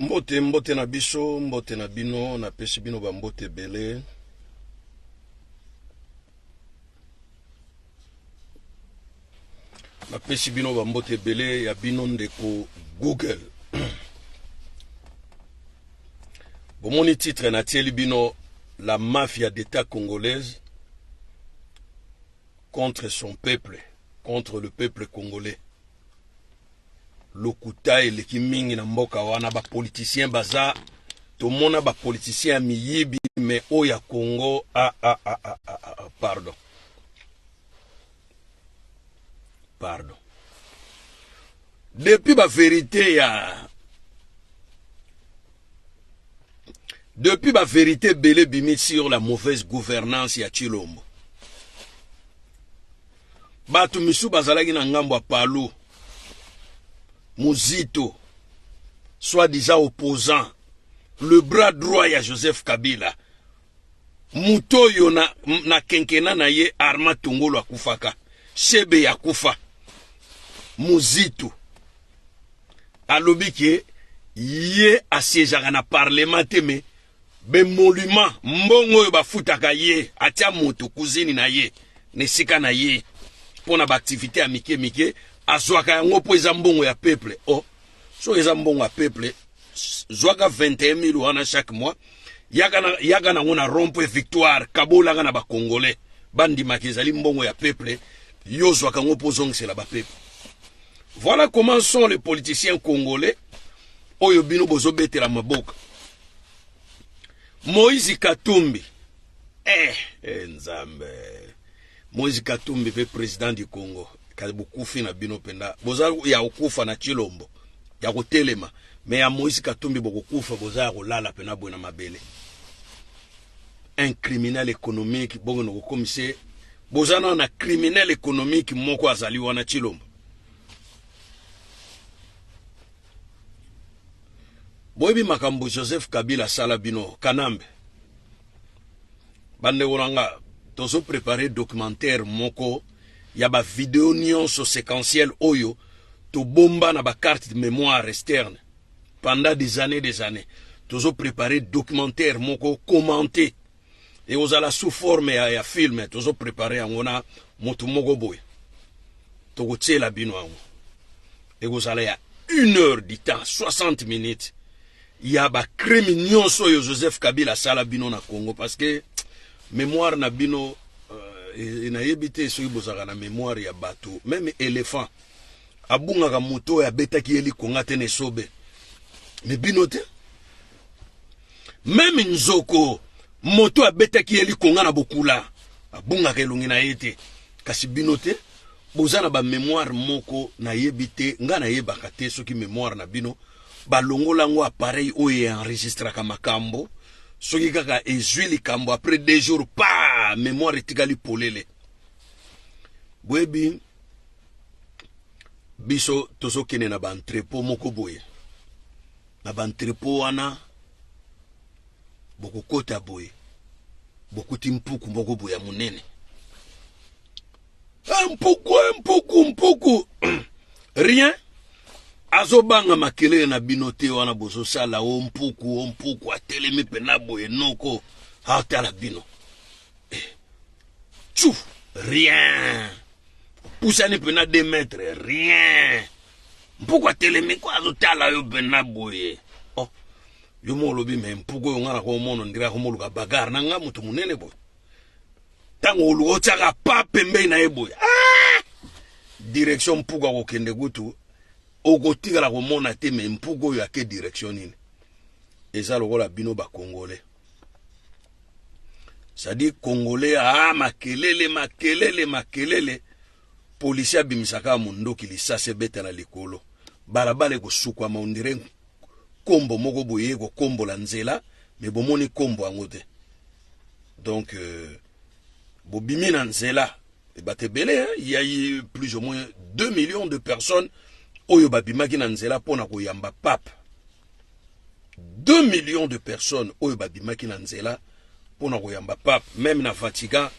Mbote, mbote na biso, mbote na bino, napesi bino ba mbote ebele. Napesi bino ba mbote ebele ya bino ndeko Google. Bomoni titre natieli bino la mafia d'État congolaise contre son peuple, contre le peuple congolais. Lokuta eleki mingi na mboka wana, ba politiciens baza tomona ba politiciens ya miyibi mais oyo ya Congo ah, ah, ah, ah, ah, ah, pardon pardon depuis ba verite ya depuis ba verite ebele ebimi sur la mauvaise gouvernance ya Tshilombo Bato misusu bazalaki na ngambo ya Palu, Muzito, soi-disant opposant, le bras droit ya Joseph Kabila. Moto oyo na, na kenkena na ye Armand Tungulu akufaka, Shebe akufa. Muzito alobi ke ye asiégeaka na parlement te mais bemolima mbongo oyo bafutaka ye atia moto kuzini na ye na esika na ye mpo na baaktivite ya mike mike azwaka yango mpo eza mbongo ya peuple o oh, soki eza mbongo ya peuple zwaka 21 000 wana chaque mois yaka nango na rond-point victoire kabolaka na bacongolais bandimaka ezali mbongo ya peuple yo ozwaka yango mpo ozongisela bapeuple voilà comment sont les politiciens congolais oyo bino bozobetela maboko Moïse Katumbi eh, eh nzambe Moïse Katumbi pe président du Congo kasi bokufi na bino mpenza boza ya kokufa na Tshilombo ya kotelema me ya Moïse Katumbi bokokufa boza ya kolala mpena boye na mabele un criminel économique bokende kokomise boza nano na criminel économique moko azali wana Tshilombo Boyebi makambo Joseph Kabila asala bino Kanambe. Bandeko na nga, tozo preparer documentaire moko ya ba video nyonso séquentiel oyo tobomba na ba carte de mémoire externe pendant des années des années. Tozo preparer documentaire moko commenté ekozala sous forme ya, ya film tozo prepare yango na moto moko boye tokotiela bino yango ekozala ya une heure du temps 60 minutes ya bacrime nyonso oyo joseph kabila asala bino na congo parce que mémoire na bino euh, nayebi te soki bozalaka na mémoire ya bato meme éléphant abungaka moto oyo abetaki ye likonga te na esobe me bino te meme nzoko moto abetaki ye likonga na bokula abungaka elongi na ye te kasi bino te boza na bamemoire moko nayebi te ngai nayebaka te soki memoire na bino balongola yango appareil oyo enregistraka makambo soki kaka ezwi likambo après deux jours pa memoire etikali polele boyebi biso tozokende na baentrepot moko boye na ba entrepot wana bokokota boye bokuti mpuku moko boye ya monene eh, mpuku eh, mpuku mpuku rien azobanga makelele na bino te wana bozosala o oh, mpuku o oh, mpuku atelemi mpena boye noko atala bino eh, tchu rien pusani mpena 2 mètre rien mpuku atelemi ko azotala yo mpena boye oh yo moko olobi me mpuku oyo ngai nakomona ondire akomoluka bagare na ngai moto monene boye ntango oluka otiaka pa pembeni na ye boye ah! direction mpuku akokende kutu okotikala komona te me mpuku oyo ake direction nini eza lokola bino bakongole c'est-à-dire congolais ah makelele makelele makelele policier abimisaka mondoki lisasi ebeta na likolo balabala ekosukwama ondire nkombo moko boye ekokombola nzela me bomoni nkombo yango te donc euh, bobimi na nzela bato ebele il y a eu plus ou moins 2 millions de personnes oyo babimaki na nzela mpo na koyamba pape 2 millions de personnes oyo babimaki na nzela mpo na koyamba pape meme na vatican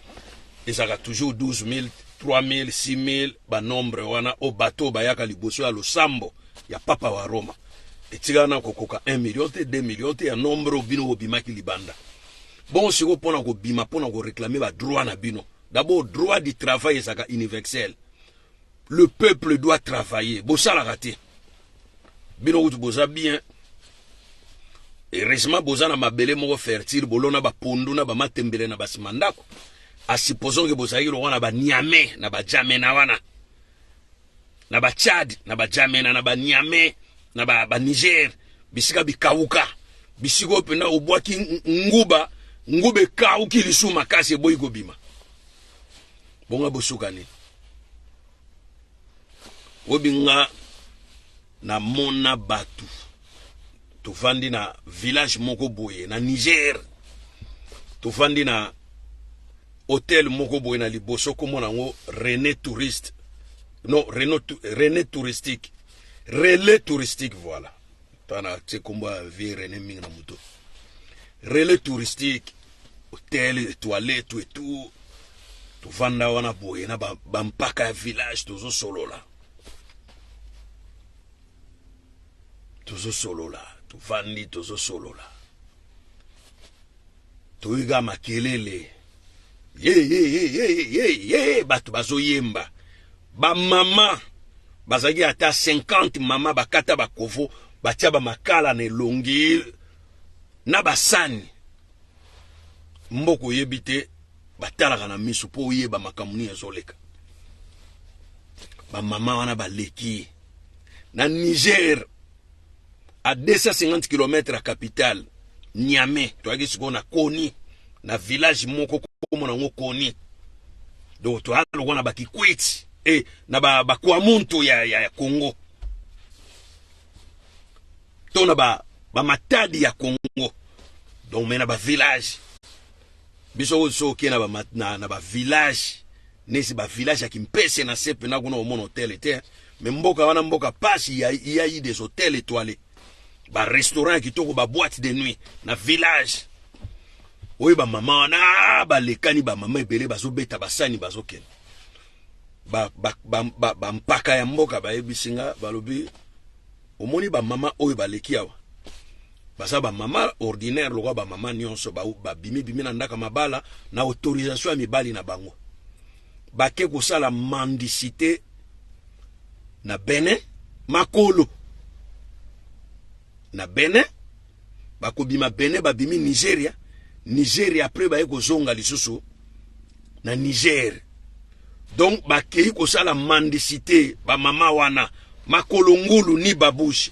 ezalaka toujours 12 000 3 000 6 000 banombre wana oyo bato oyo bayaka liboso ya losambo ya papa wa roma Etikala na kokoka 1 million te, 2 million te ya nombre oyo bino bobimaki libanda. Bongo sikoyo mpo na kobima mpo na koreklame ba droit na bino. D'abord droit du travail ezalaka universel. Le peuple doit travailler. Bosalaka te. Bino kutu boza bien. Heureusement boza na mabele moko fertile, bolona ba pondu na ba matembele na ba sima ndako. A supposons que bozalaki lokola na ba Niamey, na ba Djamena wana. Na ba Tchad, na ba Djamena, na ba Niamey, na ba, ba Niger, bisika bikawuka. Bisika oyo mpenza obwaki nguba, nguba ekawuki lisusu makasi eboyi kobima. Bonga bosuka nini? Oyebi nga namona bato tovandi na village moko boye na Niger, tovandi na hotel moko boye na liboso komona yango René Touriste, non Renault, René Touristique, Relais Touristique, voilà. Tana tie kombo ya vie René mingi na moto. Relais Touristique, hotel étoilé tout et tout. Tovanda wana boye na bampaka ya village tozosolola. Tozosolola, tovandi tozosolola. Toyoka makelele. Ye ye ye ye ye ye bato bazoyemba. Ba mama bazalaki ata 50 mama bakata bakovo batia ba makala na elongi na basani. Mboka oyebi te batalaka na miso mpo oyeba makambo nini ezoleka. Ba mama wana baleki na Niger à 250 km ya capitale Niamey, toyaki sikoyo na Koni na village moko komona yango Koni. Donc toya lokola na bakikwiti e na bakwamuntu ya, ya, ya Congo to na ba bamatadi ya Congo. Donc me na ba village biso oyo so oke na ba, na, na ba village nesi ba village ya Kimpese na se pena kuna omona hotel te, mais mboka wana mboka pasi ya ya eu des hôtels étoilés, ba restaurant ya kitoko, ba boîte de nuit na village oyo ba mama wana balekani, ba mama ebele bazobeta basani bazokende ba, ba, ba, ba, ba mpaka ya mboka bayebisi nga balobi omoni ba mama oyo baleki awa baza ba mama ordinaire lokola ba mama nyonso babimi bimi na ndaka mabala na autorisation ya mibali na bango bake kosala mendicité na Benin makolo na Benin bakobima Benin babimi Nigeria Nigeria après baye kozonga lisusu na Niger donc bakei kosala mendicité ba mama wana makolo ngulu ni babouche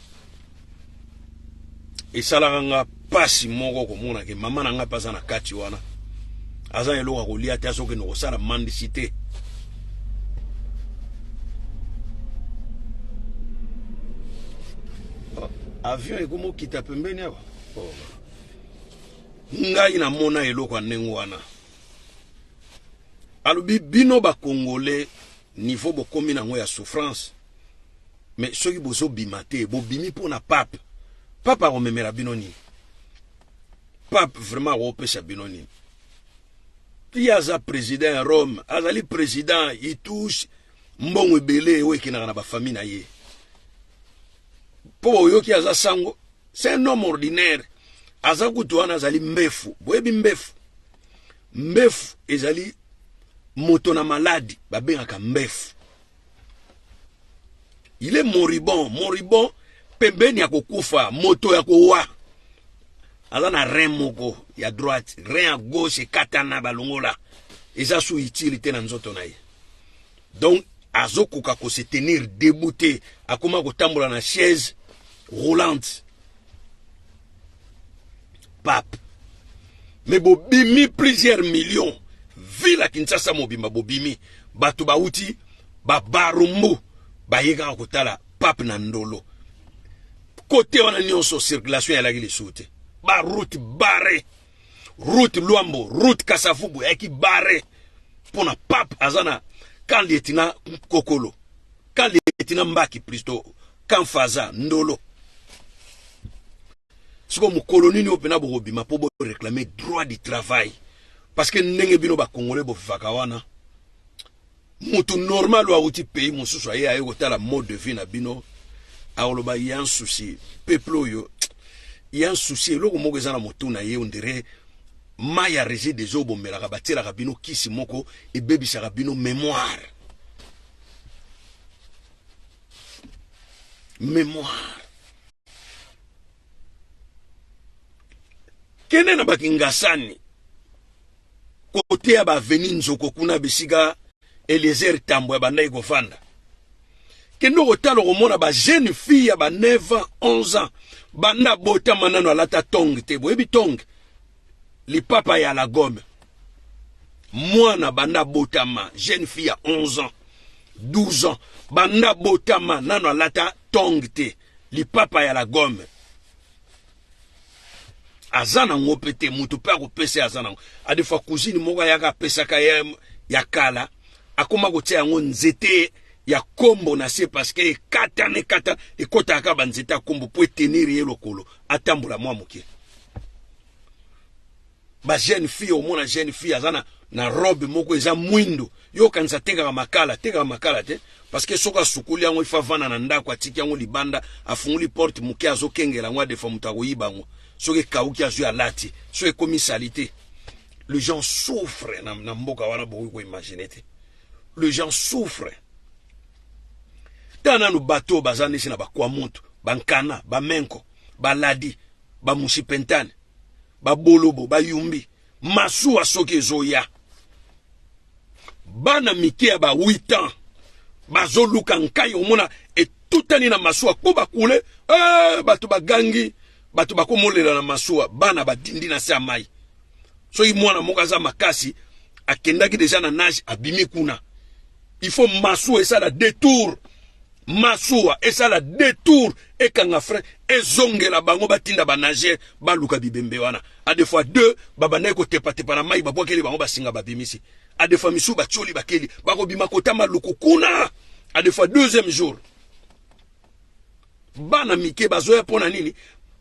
esalaka nga pasi moko komona ke mama na nga mpe aza na kati wana aza na eloko ya kolia te azokende kosala mendicité. Oh, avion ekomi okita pembeni awa. Oh. Ngai namona eloko ya ndenge wana. Alobi bino ba Congolais niveau bokomi nango ya souffrance, mais soki bozobima te bobimi mpo na pape. Pape akomemela bino nini? Pape vraiment akopesa bino nini? Ye aza président ya Rome, azali président, il touche mbongo ebele oyo ekendaka na bafamille na ye. Mpo oyoki aza sango, c'est un homme ordinaire. Aza kutu wana azali mbefu. Boyebi mbefu? Mbefu ezali moto na maladi babengaka mbefu. Il est moribond, moribond pembeni ya kokufa, moto ya kowa. Aza na rein moko ya droite, rein ya gauche ekatana balongola. Eza sous utilité na nzoto na ye. Donc azokoka ko se tenir debout te, akoma kotambola na chaise roulante. Pape. Mais bobimi plusieurs millions. Ville ya Kinshasa mobimba bobimi. Bato bauti ba barumbu baye kaka kotala pape na ndolo. Kote wana nyonso circulation eyalaki lisusu te. Ba route barrée. Route Luambo, route Kasavubu eyaki barrée. Pona pape aza na camp lieutenant Kokolo. Camp lieutenant Mbaki plutôt, camp Faza, Ndolo. Siko mokolo nini oyo mpena bokobima mpo bo réclamer droit du travail? Parce que ndenge bino ba Congolais bovivaka wana, mutu normal oyo awuti pays mosusu aye aye kotala mode de vie na bino. Akoloba ya un souci peuple oyo, ya un souci, eloko moko eza na motu na ye, on dirait mai ya rejet des eaux bomelaka, batielaka bino kisi moko ebebisaka bino mémoire. Mémoire. Kende na bakingasani kote ya baaveni Nzoko kuna, bisika Eliezer Tambo abandaki kofanda. Kende kotala, okomona ba jeune fille ya ba 9 ans, 11 ans, banda botama nano alata tong te. Boyebi tong, lipapa ya la gomme. Mwana banda botama, jeune fille ya 11 ans, 12 ans, banda botama nano alata tong te, lipapa ya la gomme aza nango mpe te. Moto mpe akopesa ye aza nango. Adefa cousine moko ayaka apesaka ye ya kala, akoma kotia yango nzete ya kombo na se parce que ekatana ekatana, ekotaka kaka banzete ya kombo mpo etenir ye lokolo atambola mwa moke. Ba jeune fille, omona jeune fille aza na robe moko eza mwindo, yo okanisa atekaka makala. Atekaka makala te, parce que soki asukuli yango, ifa avanda na ndako, atiki yango libanda, afunguli porte moke, azokengela yango, adefa moto akoyiba yango. Soki ekauki, azwi, alati. Soki ekomi sali te. Les gens souffrent na mboka wana, bokoki koimagine te. Les gens souffrent. Ta nanu bato oyo baza nesi na bakwamuntu, bankana, bamenko, baladi, bamusipentane, babolobo, bayumbi. Masuwa soki ezoya, bana mike ya ba 8 ans bazoluka nkai, omona etutani na masuwa mpo bakule eh, bato bagangi, bato bakomolela na masuwa, bana badindi na se ya mai. Soki mwana moko aza makasi, akendaki deja na nage, abimi kuna, il faut masuwa esala détour, masuwa esala détour, ekanga frein, ezongela bango, batinda banageur baluka bibembe wana. A des fois deux babandaki kotepatepa na mai, babwakeli bango basinga, babimisi. A des fois misusu batioli, bakeli, bakobima kota maluku kuna. A des fois deuxième jour, bana mike bazoya mpo na nini?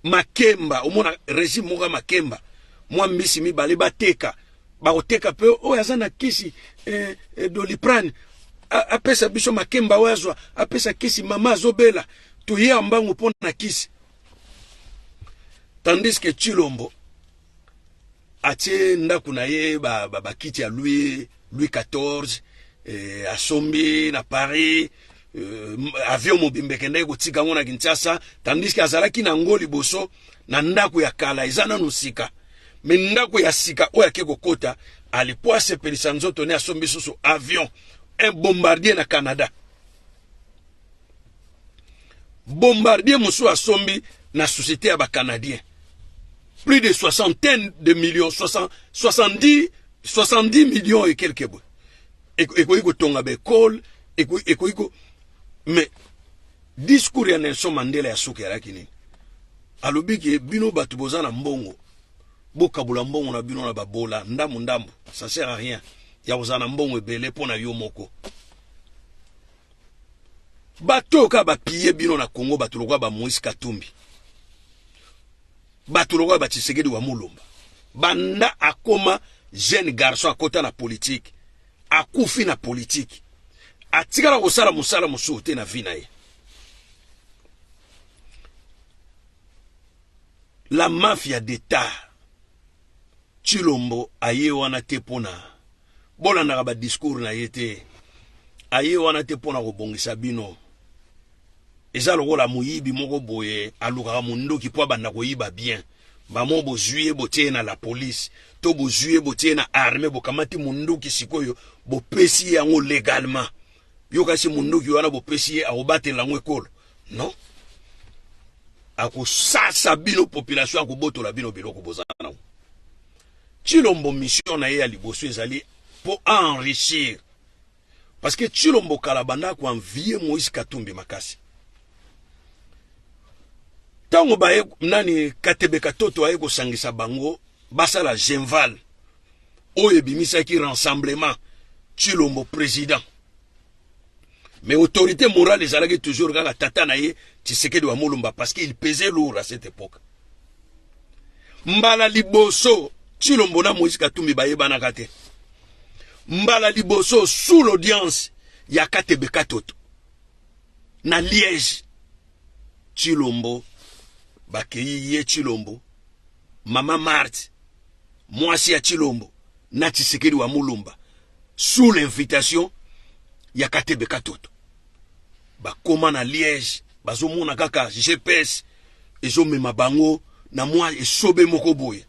Makemba. Omona régime moko ya makemba, mwa mbisi mibale bateka, bakoteka mpe oyo aza na kisi doliprane, apesa biso makemba oyo azwa, apesa kisi, mama azobela, toye mbangu mpo na kisi. Tandis que Tshilombo atie ndako na ye bakiti ya Louis 14, asombi na Paris, avion mobimba ekendaki kotika yango na Kinshasa, tandis que azalaki na yango liboso na ndako ya kala, eza nanu sika. Me ndako ya sika oyo ake kokota ali po asepelisa nzoto ne, asombi susu avion, un Bombardier na Canada, Bombardier mosusu asombi na société ya bacanadien, plus de soixantaine de millions, 60, 70, 70 millions et quelque boye. Ekoki kotonga baekole, ekoki ko. Mais discours ya Nelson Mandela ya suka ezalaki nini? Alobi ke bino bato boza na mbongo, bokabola mbongo na bino na babola ndambu ndambu. Ça sert à rien ya kozala na mbongo ebele mpo na yo moko. Bato oyo kaka bapille bino na Congo, bato lokola bamoïse Katumbi, bato lokola batshisekedi wa Mulumba, banda akoma jeune garçon akota na politike, akufi na politike, atikala kosala mosala mosusu te na vie na ye. La mafia d'État. Tshilombo aye wana te mpona bolandaka badiscours na ye te, aye wana te mpona kobongisa bino. Eza lokola moyibi moko boye alukaka mondoki mpo abanda koyiba bien. Bamo bozwi ye, botie ye na la police, to bozwi ye, botie ye na armée, bokamati mondoki, sikoyo bopesi ye yango légalement. Yo kasi mondoki wana bopesi ye, akobatela yango ekolo? Non, akosasa bino population, akobotola bino biloko boza nango. Tshilombo, mission na ye ya liboso ezali mpo enrichir, parce que Tshilombo kala banda koenvie Moïse Katumbi makasi. Ntango baye nani, Katebe Katoto aye kosangisa bango, basala Genval oyo ebimisaki Rassemblement, Tshilombo président. Mais autorité morale ezalaki toujours kaka tata na ye Tshisekedi wa Mulumba, parce qu'il pesait lourd à cette époque. Mbala liboso Tshilombo na Moïse Katumbi bayebanaka te, mbala liboso sous l'audience ya Katebe Katoto na Liège. Tshilombo bakei ye Tshilombo, mama Marthe mwasi ya Tshilombo na Tshisekedi wa Mulumba sous l'invitation ya Katebe Katoto. Bakoma na Liège, bazomona kaka GPS ezomema bango na mwa esobe moko boye.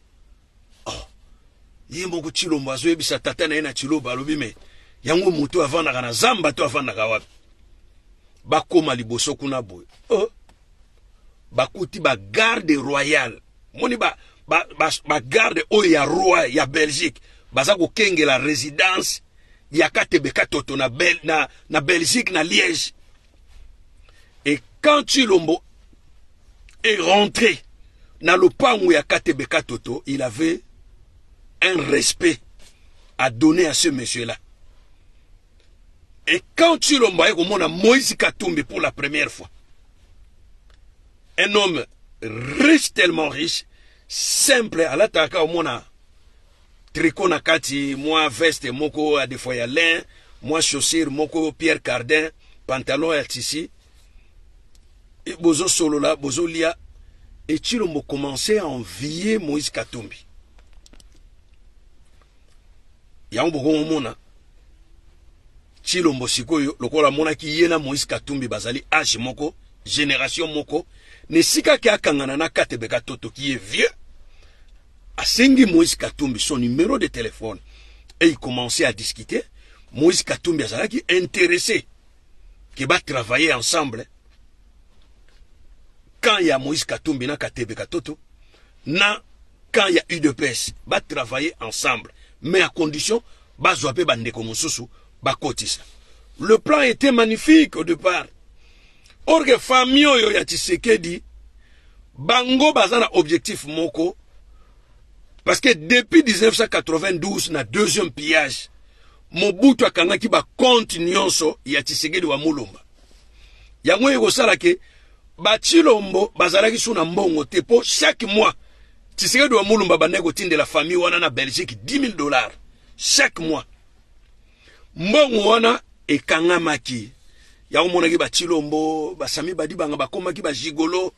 Oh, ye moko Tshilombo azoyebisa tata na ye na Tshiloba, alobi me yango moto avandaka na zamba to avandaka wapi? Bakoma liboso kuna boye, oh, bakuti ba garde royale moni ba, ba, ba, ba garde oyo ya roi ya Belgique baza kokengela résidence ya Katebe Katoto na, Bel, na, na Belgique na Liège. Et quand Tshilombo est rentré na lopango ya Katebe Katoto, il avait un respect à donner à ce monsieur-là. Et quand Tshilombo aye komona Moïse Katumbi pour la première fois, un homme riche, tellement riche, simple, alataka omona tricot na kati, mwa veste moko ya defo ya lin, mwa chaussure moko Pierre Cardin, pantalon ya tissu, bozosolola, bozolia. Et Tshilombo commençait à envier Moïse Katumbi. Yango bokomomona Tshilombo sikoyo lokola amonaki ye na Moïse Katumbi bazali age moko, génération moko, na esika ke akangana na Katebe Katoto qui est vieux, asengi Moïse Katumbi son numéro de téléphone et il commençait à discuter. Moïse Katumbi azalaki intéressé ke ba travailler ensemble. Quand ya Moïse Katumbi na Katebe Katoto na quand ya UDPS ba travailler ensemble, mais à condition bazwa pe bandeko mosusu bakotisa. Le plan était magnifique au départ. Or que famille oyo ya Tshisekedi bango baza na objectif moko, parce que depuis 1992 na deuxième pillage Mobutu akangaki ba compte nyonso ya Tshisekedi wa Mulumba. Yango ekosala ke ba Tshilombo bazalaki su na mbongo te, po chaque mois Tshisekedi wa Mulumba bandaki kotindela famille wana na Belgique 10 000 $ chaque mois. Mbongo wana ekangamaki. Yango monaki ba Tshilombo, ba Sami Badibanga bakomaki ba gigolo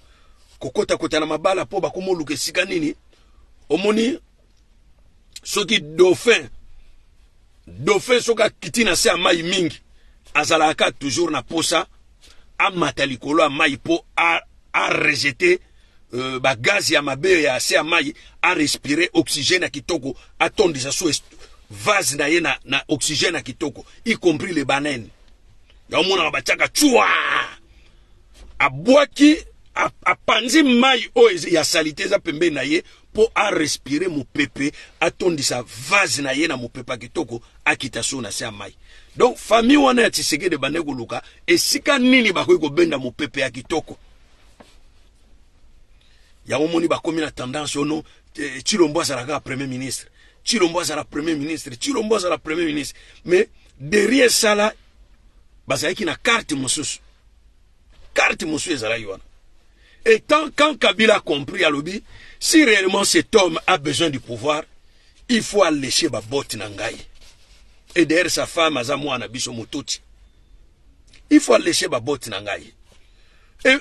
kokota-kota na mabala po bakomoluka esika nini. Omoni soki dauphin soki akiti na se ya mai mingi, azalaka toujours na posa amata likolo ya mai po a rejeter bagaz ya mabe ya se ya mai, a respirer oxygène ya kitoko, atondisa so vase na ye na oxygène ya kitoko, y compris les baleines. Yaomonaka batiaka cua, abwaki, apanzi mai oyo ya saleté eza pembeni na ye mpo arespirer mopepe, atondisa vase na ye na mopepe ya kitoko, akita so na se ya mai. Donc famille wana ya Tshisekedi bande koluka esika nini bakoki kobenda mopepe ya kitoko. Yango moni bakomi na tendance ono Tshilombo azala kaka premier ministre, Tshilombo azala premier ministre, Tshilombo azala premier ministre. Mais derrière sala bazalaki na carte mosusu, carte mosusu ezalaki wana. Et tant quand Kabila a compris, alobi si réellement cet homme a besoin du pouvoir, il faut allécher ba botte na ngai. Et derrière sa femme aza mwana biso motuti, il faut allécher ba botte na ngai. Et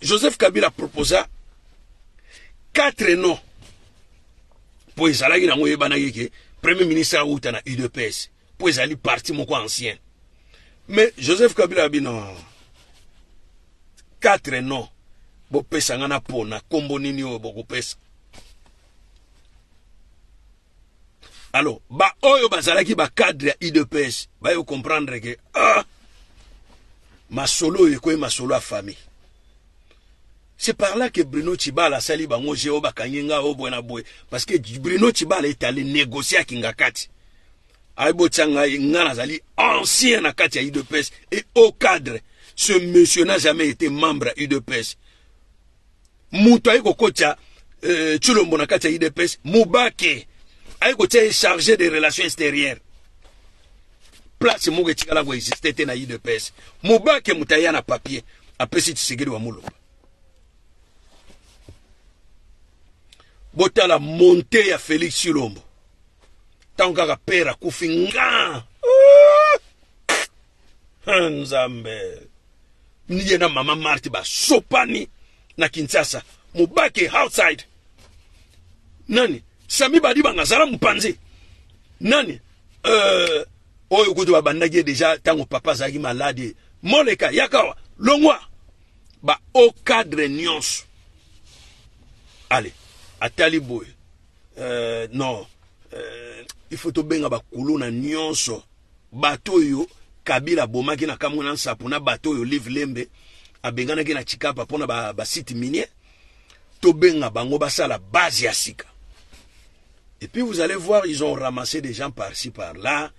Joseph Kabila proposa quatre noms po ezalaki nango oyebanaki ke premier ministre auta na UDPS, po ezali parti moko ancien. Mais Joseph Kabila abi non, quatre noms bopesa nga na pona kombo nini oyo bokopesa. Alors ba oyo bazalaki ba cadre ya UDPS bayo comprendre ke ah, masolo oyo ekoyi masolo ya famille. C'est par là que Bruno Tshibala asali bango jeu oyo bakangi nga oyo boye na boye, parce que Bruno Tshibala est allé négocier akinga kati, ayebi ngai nga nazali ancien na kati ya UDPS et au cadre. Ce monsieur n'a jamais été membre ya UDPS. Moto aye kokotia Tshilombo na kati ya UDPS, Mubake aye kotia ye chargé des relations extérieures, place moko etikala koexiste te na UDPS. Mubake moto aya na papier apesi Tshisekedi wa Mulumba. Botala montée ya Félix Tshilombo ntango kaka père akufi nga Nzambe, ye na mama Marthe basopani. na Kinshasa, Mubake outside. Nani? Sami Badibanga zala mopanzi. Nani? Euh, oyo kutu babandaki ye deja ntango papa azalaki malade. Moleka yakawa longwa ba haut cadre nyonso. Allez, atali boye. Euh, non, euh, il faut tobenga bakuluna nyonso bato oyo Kabila abomaki na Kamwina Nsapu na bato oyo Olive Lembe abenganaki na Tshikapa mpo na ba, ba site minier, tobenga bango basala base ya sika. Et puis vous allez voir, ils ont ramassé des gens par-ci par-là.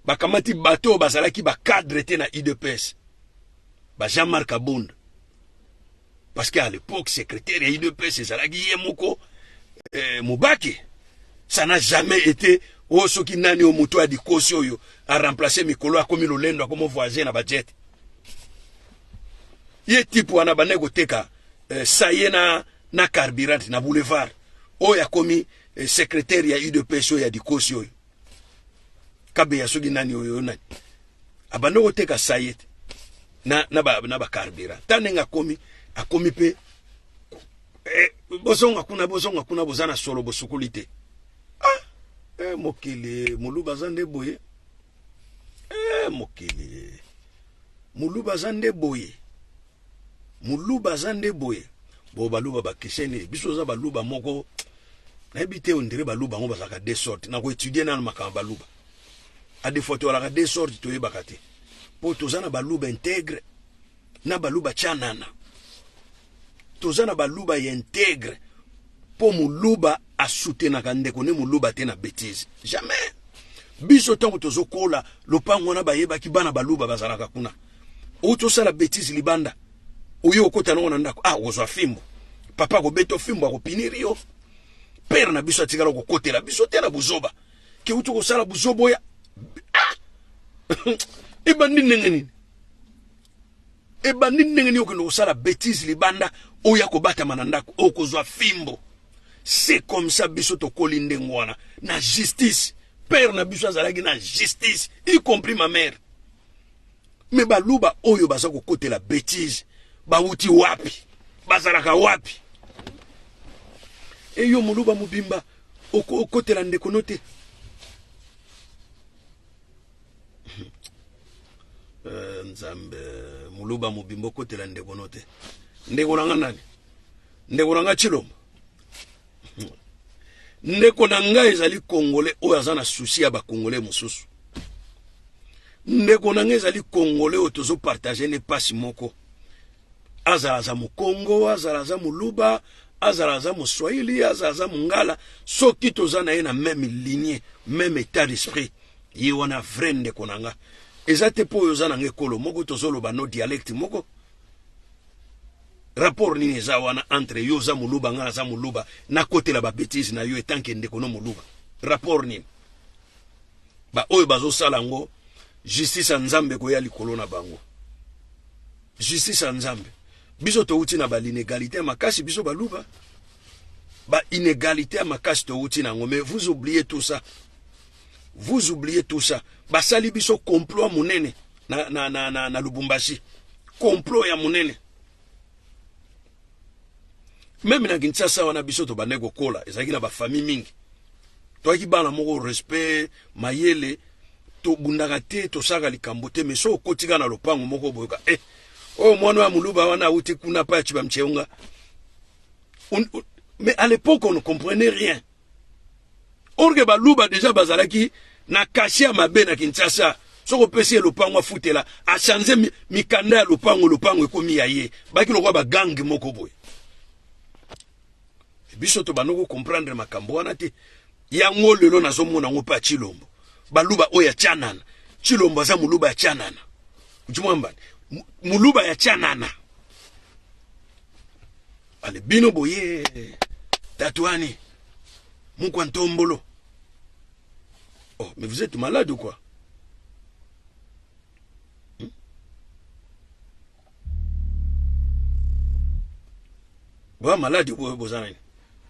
Bakamati bato oyo bazalaki ba cadre te na UDPS. Ba Jean-Marc Kabund. Parce qu'à l'époque, secrétaire ya UDPS ezalaki ye moko eh, Mubake. Ça n'a jamais été oyo soki nani oyo moto ya dikosi oyo a remplacer mikolo akomi lolendo akomi voyager na ba jet. Ye type wana bandaki koteka eh, saye na, na carburant na boulevard oyo akomi eh, secrétaire ya UDPS oyo ya dikosi oyo kabeya soki nani oyo nani abandi koteka saye te na, na, ba, na ba carburant ta ndenge akomi akomi mpe eh, bozonga kuna bozonga kuna boza na solo bosukoli te ah, eh, mokili moluba aza nde boye eh, mokili moluba aza nde boye moluba aza nde boye bo baluba bakeseni biso oza baluba moko nayebi te ondire baluba yango bazalaka de sorte na koetudie nano makambo baluba a des fois toalaka de sorte toyebaka te mpo toza na baluba integre na baluba chanana toza na baluba ya integre mpo moluba asutenaka ndeko ne moluba te na betise jamais biso ntango tozokola lopango wana bayebaki bana baluba bazalaka kuna outi osala betise libanda oye okota nango na ndako ah okozwa fimbo papa akobeta fimbo akopiniri yo pere na biso atikala kokotela biso te na buzoba ke uti kosala buzoba oya ah! ebandi ndenge nini ebandi ndenge nini okende kosala betise libanda oya kobatama na ndako okozwa fimbo c'est comme ça biso tokoli ndenge wana na justice père na biso azalaki na justice y compris ma mère me baluba oyo baza kokotela betise bawuti wapi bazalaka wapi eyo moluba mobimba okotela ndeko no te eh, nzambe moluba mobimba okotela ndeko no te ndeko na nga nani ndeko na nga chilombo ndeko na ngai ezali congolais oyo aza na souci ya bacongolais mosusu ndeko na ngai ezali congolais oyo tozopartage ne mpasi moko azala aza mokongo azala aza moluba azala aza moswahili azala aza mongala soki toza na ye na meme lignée meme état d'esprit ye wana vrai ndeko na nga eza te mpo oyo oza na nga ekolo moko tozoloba no dialecte moko rapport nini eza wana entre yo oza moluba nga naza moluba nakotela ba betise na yo etanke ndeko no moluba rapport nini ba oyo bazosala yango justice ya nzambe ekoya likolo na bango justice ya nzambe biso towuti na ba l'inégalité ya makasi biso baluba ba inégalité ya makasi towuti na yango mais vous oubliez tout ça vous oubliez tout ça basali biso complot ya monene na, na, na, na, na lubumbashi complot ya monene meme na kinshasa wana biso tobandaki kokola ezalaki na bafamille mingi toyaki bana moko respect mayele tobundaka te tosalaka likambo te mais so okoti kaka na lopango moko boyoka eh, oyo mwana ya moluba wana awuti kuna pa ya chibamcheunga mais à l'époque on ne comprenait rien or que baluba déjà bazalaki na kashe ya mabe na kinshasa soki opesi ye lopango afutela achange mikanda ya lopango lopango ekomi ya ye baki lokola bagange moko boye biso tobanda kocomprendre makambo wana te yango lelo nazomona yango mpe ya chilombo baluba oyo ya chanana chilombo aza moluba ya chanana ujimwambani moluba ya chanana ale bino boye tatuani mukwa ntombolo oh mais vous êtes malade ou quoi hmm? boya malade boye boza nini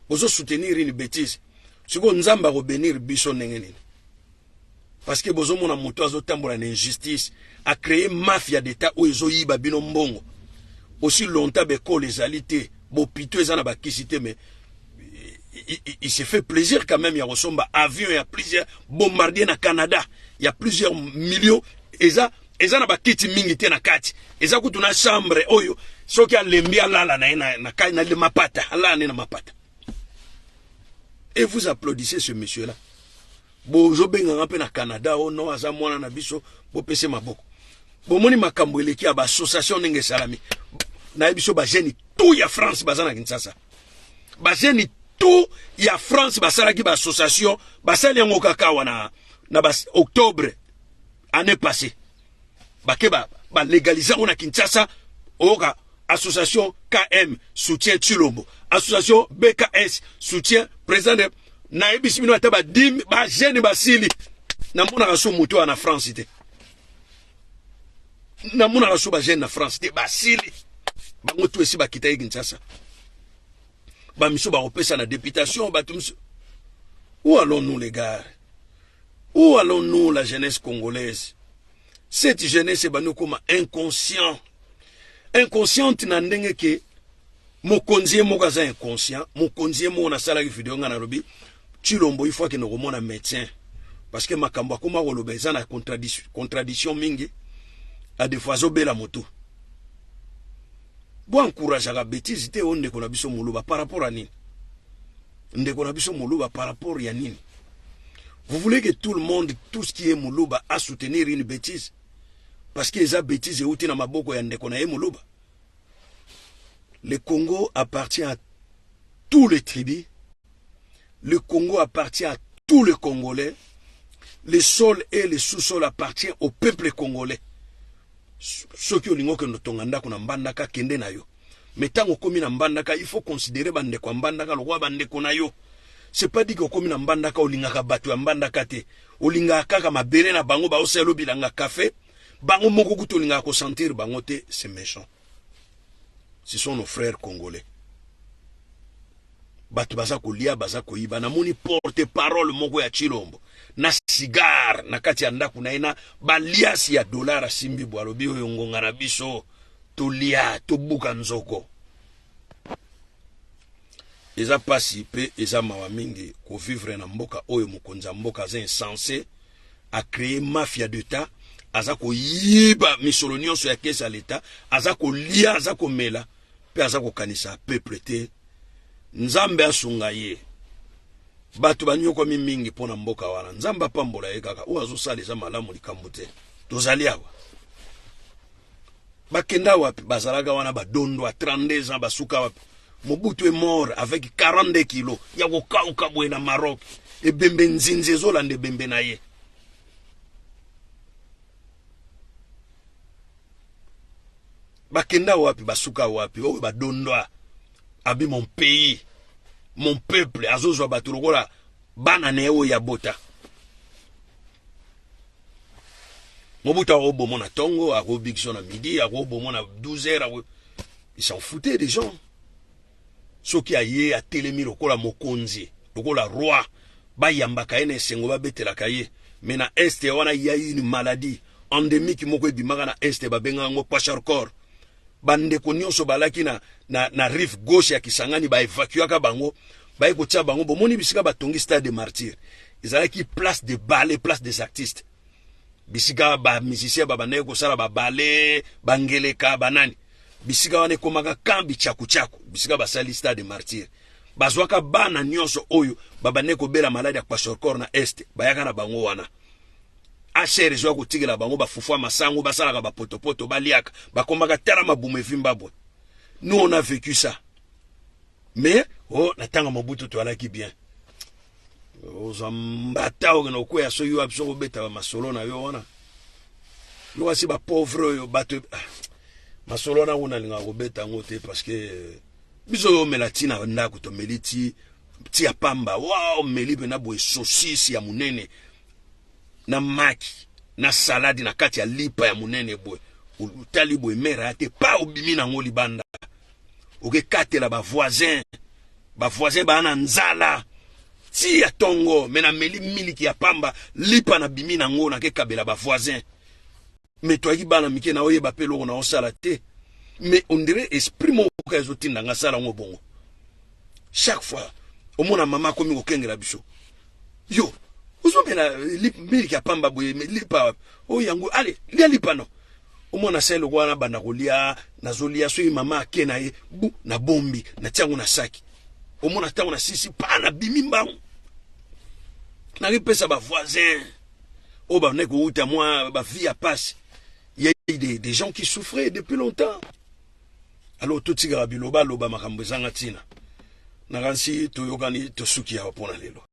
bozo soutenir une bêtise sikoyo nzambe akobenir biso ndenge nini parce que bozomona moto azotambola na injustice acree mafia d'etat oyo ezoyiba bino mbongo aussi longtemps bekole ezali te Bopito eza na bakisi te, mais il se fait plaisir quand même ya kosomba avion ya plusieurs bombardier na Canada ya plusieurs millions. Eza na bakiti mingi te na kati, eza kutu na chambre oyo soki alembi alala na ye na mapata, alala ne na mapata. Et vous applaudissez ce monsieur là. Bozobenganga mpe na Canada, o no aza mwana na biso, bopese maboko. Bomoni makambo eleki ya baassociation ndenge esalami. Nayebi biso bajeunes tout ya France baza na Kinshasa, bajeunes tout ya France basalaki baassociation, basali yango kaka awa na ba octobre année passée. Bake balégaliser yango na Kinshasa. Oyoka association KM soutien Tshilombo, association BKS soutien président de nayebisi bino, ata badimi bajeunes basili. Namonaka so moto wana na France te, namonaka so bajeunes na France te, basili bango tu esi bakitaki Kinshasa. Bamiso bakopesa na députation bato miso. Où allons-nous, les gars? Où allons-nous, la jeunesse congolaise? Cette jeunesse ebandi okóma inconscient, inconsciente na ndenge ke mokonzi ye moko aza inconscient. Mokonzi ye moko, nasalaki video, ngai nalobi Tshilombo il faut akende komona médecin, parce que makambo akóma koloba eza na contradiction mingi. A des fois azobela motu. Boencourageaka bétise te. Oyo ndeko na biso moluba, par rapport à nini? Ndeko na biso moluba, par rapport ya nini? Vous voulez que tout le monde, tout ce qui est moluba, a soutenir une bêtise parce que eza bêtise euti na maboko ya ndeko na ye moluba? Le Congo appartient à tous les tribus, le Congo appartient à tous les Congolais, le sol et le sous-sol appartient au peuple congolais. Soki olingi okende otonga ndako na Mbandaka, kende na yo, mais ntango okomi na Mbandaka, il faut considérer bandeko ya Mbandaka lokola bandeko na yo. C'est pas dit que okomi na Mbandaka, olingaka bato ya Mbandaka te, olingaka kaka mabele na bango baosala bilanga kafe bango moko, kutu olingaka kosentir bango te. C'est méchant. Ce sont nos frères congolais. Bato baza kolia, baza koyiba. Namoni porte parole moko ya Tshilombo na cigare na kati ya ndako na ye, na baliasi ya dollar asimbi bo, alobi oyo ngonga na biso, tolia, tobuka nzoko. Eza mpasi mpe eza mawa mingi kovivre na mboka oyo mokonzi ya mboka aza insensé, acréer mafia d'État, aza koyiba misolo nyonso ya caisse ya leta, aza kolia, aza komela mpe aza kokanisa peuple te. Nzambe asunga ye. Bato banyokwami mingi mpo na mboka wana. Nzambe apambola ye kaka. Oyo azosala eza malamu likambo te. Tozali awa, bakenda wapi? Bazalaka wana badondwa 32 ans, basuka wapi? Mobutu est mort avec 42 kilo ya kokauka boye na Maroc. Ebembe nzinzi ezolanda ebembe na ye. Bakenda wapi? Basuka wapi? Oyo badondwa abi mon pays, mon peuple, azozwa bato lokola bana na ye oyo ya bota. Mobutu akoboma na ntongo, akobikisa na midi, akoboma na 12 heures. Il s'en foutait des gens. Soki aye, atelemi lokola mokonzi, lokola roi, bayambaka ye na esengo, babetelaka ye. Mais na Est wana ya une maladie endémique moko ebimaka na Est, babengaka yango kwashiorkor. Bandeko nyonso balaki na rive gauche ya Kisangani, baévacuaka bango, baye kotia bango. Bomoni bisika batongi stade de Martyr, ezalaki place de ballet, place des artistes, bisika bamusicien babandaki kosala babale, bangeleka, banani. Bisika wana ekomaka kambi tchaku-tchaku. Bisika basali stade de Martyr, bazwaka bana nyonso oyo babandaki kobela maladie ya kwashiorkor na Est, bayaka na bango wana. HCR ezwaka kotikela bango bafufu ya masango, basalaka bapotopoto, baliaka, bakomaka tala mabumu evimba boye. Nous, on a vécu ça. Mais oh, na ntango Mobutu toalaki bien. Ozwa mbata, okende okweya soki wapi, soki obeta bamasolo na yo wana, yo kasi bapauvre oyo bato ah, masolo wana kuna alingaka kobeta yango te, parce que biso oyo omela ntina ndako, tomeli ti ti ya pamba wa, omeli mpena boye saucisse ya monene na maki na salade na kati ya lipa ya monene boye, otali boye mere aya te, pa obimi nango libanda, okekatela bavoisin, bavoisin baa na nzala ti ya ntongo. Me nameli miliki ya pamba, lipa nabimi nango, nakekabela bavoisin. Me toyaki bana mike, na oyeba mpe eloko na osala te. Mais on dirait esprit moko kaka ezotinda nga sala yango bongo. Chaque fois omona mama akomi kokengela biso, yo ozomela miliki ya pamba boye, lipa oyo yango, ale lia lipa. No omona sa eloko wana, banda kolia, nazolia. Soki mama ake na ye bu, nabombi, natia yango na saki. Omona ntango nasisi pa, nabimi mbangu, nakipesa bavoisin oyo bandaki kowuta mwa bavie ya pasi. Il y a eu des gens qui souffraient depuis longtemps. Alors totikaka biloba loba, makambo ezanga ntina. Nakanisi toyokani, tosuki awa mpona lelo.